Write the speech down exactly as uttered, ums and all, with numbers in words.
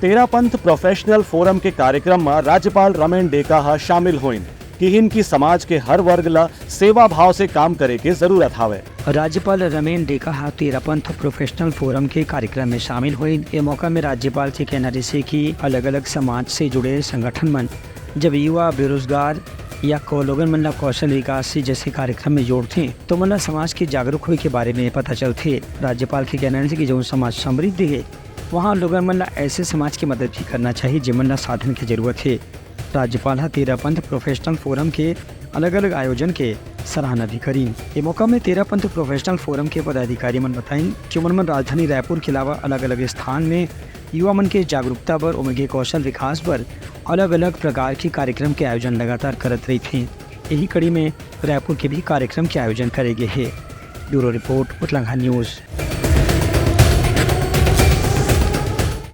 Terapanth professional forum के कार्यक्रम म राज्यपाल रमेन डेका ह शामिल होइन। किहिन कि समाज के हर वर्ग ल सेवा भाव से काम करे के जरूरत हावय। राज्यपाल रमेन डेका ह तेरापंथ प्रोफेशनल फोरम के कार्यक्रम में शामिल होइन। ए मौका में राज्यपाल के कहना रहिसे कि अलग-अलग समाज से जुड़े संगठन मन जब युवा, बेरोजगार या को-, लोगन मन ला कौशल विकास से जैसे कार्यक्रम में जोड़थे, तो मन ला समाज के जागरूक होए के बारे में पता चलथे। राज्यपाल के कहना रहिसे कि जउन समाज समृद्ध हे, वहाँ लोगन मन ला ऐसे समाज के मदद भी करना चाहिए, जेमन ला साधन के जरूरत हे। राज्यपाल ह तेरापंथ प्रोफेशनल फोरम के अलग-अलग आयोजन के सराहना भी करीन। ए मौका में तेरापंथ प्रोफेशनल फोरम के पदाधिकारी मन बताइन कि ओमन मन राजधानी रायपुर के अलावा अलग-अलग स्थान में युवा मन के जागरूकता बर, ओमन के कौशल विकास बर अलग-अलग प्रकार के कार्यक्रम के आयोजन लगातार करत रहिथे। यही कड़ी में रायपुर के भी कार्यक्रम के आयोजन करे गे हे। Bureau report, Utlangha news.